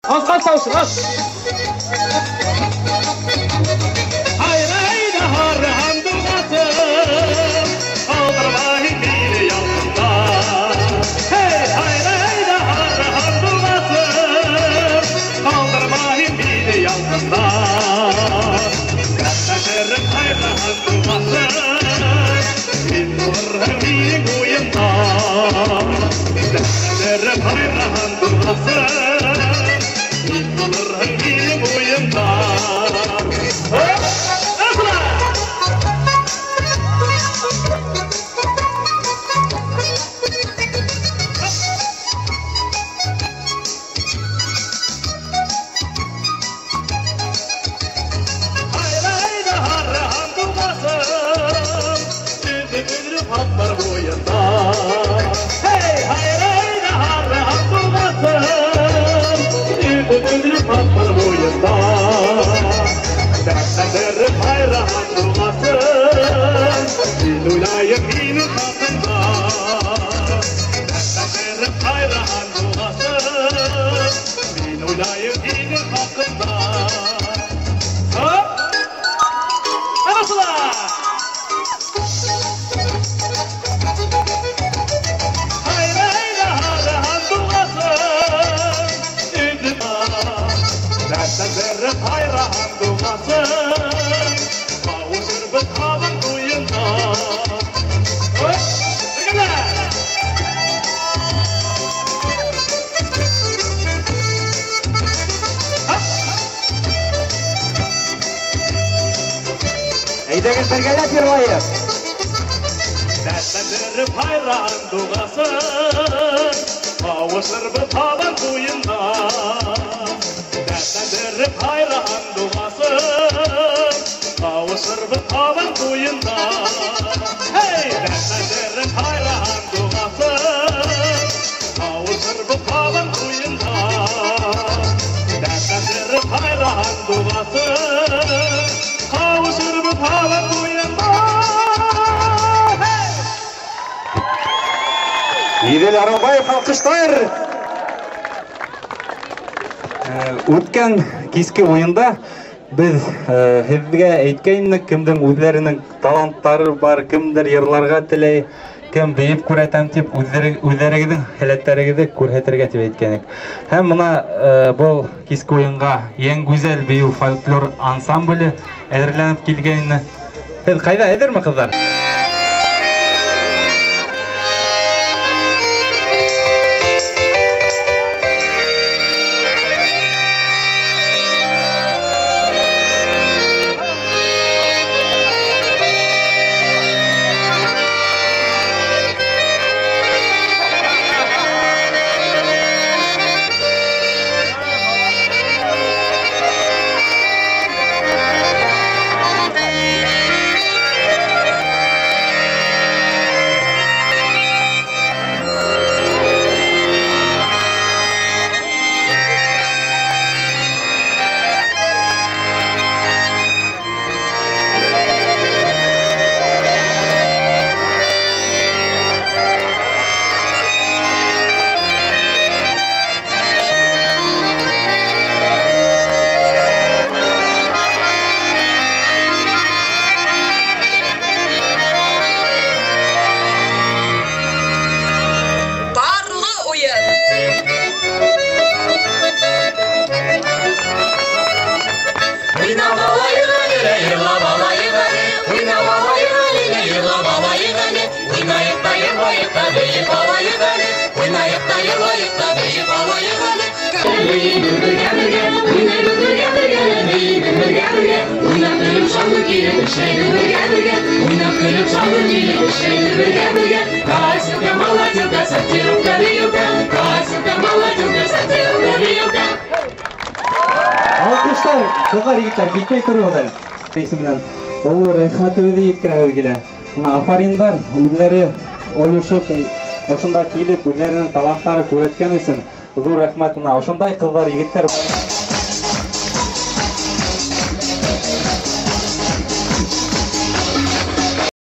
Аз тауышы, аз. Hayra harhan dugasın, aldırmayın beni yanında. Hey, hayra harhan dugasın, aldırmayın beni yanında. Dertlerim hayrahan dugasın, min olurhun benim uyumda. Dertlerim hayrahan dugasın, min olurhun benim uyumda. Dertlendirip hayran durmasın, min olayım minin hakkında. Dertlendirip hayran durmasın, min olayım minin hakkında. Hop! Anasılar! Dertlendirip hayran durmasın, kavuşur kalın duyunda. Hop! Әйҙәгеҙ бергәләп йырлайыҡ. Dertlendirip hayran dugasın, kavuşur kalın duyunda. Dertlendirip hayran dugasın, kavuşur kalın duyunda. Hey! Dertlendirip hayran dugasın, kavuşur kalın duyunda. Dertlendirip hayran dugasın, kavuşur kalın duyunda. Идел Аранбаев алҡыштар. Үткән киске уйында беҙ һеҙгә әйткәйнек, кемдең үҙҙәренең таланттары бар, кемдер йырларға теләй, кем бейеп күрһәтәм тип үҙҙәрегеҙҙең һәләттәрегеҙҙе күрһәтергә тип әйткәнек. Һәм бына был киске уйынға Йән Гүзәл бейеү фольклор ансамбле әҙерләнеп килгәйне. Һеҙ ҡайҙа, әҙерме, ҡыҙҙар? Алҡыштар, ҡыҙҙар, егеттәр, китмәй тороғоҙ әле. Исеменән оло рәхмәтебеҙҙе еткерәбеҙ килә. Афариндар үҙҙәре ойошоп, ошонда килеп, үҙҙәренең таланттары күрһәткән өсөн ҙур рәхмәт. Ошондай ҡыҙҙар, егеттәр.